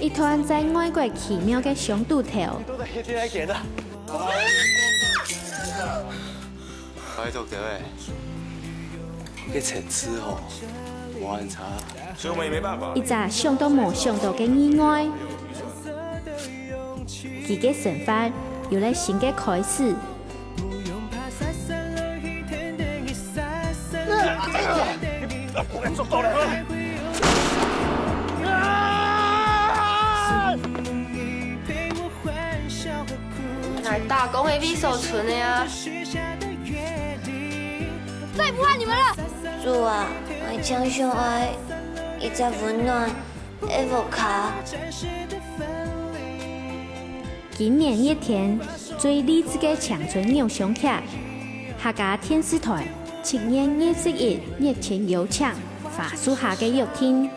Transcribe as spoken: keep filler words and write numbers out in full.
一段在外國奇妙个鄉土調。都在天天来点的。拜託各位，這層次吼，無恁差。所以我們也沒辦法。一隻想都無想到个意外。佢个生活有了新个開始。我跟你做夠了。來打工个為所存个啊！再也不怕你們了。主啊，𠊎淨想愛一隻溫暖个屋下。今年熱天最勵志个青春偶像劇，客家電視台七月二十一熱情邀請花樹下个約定。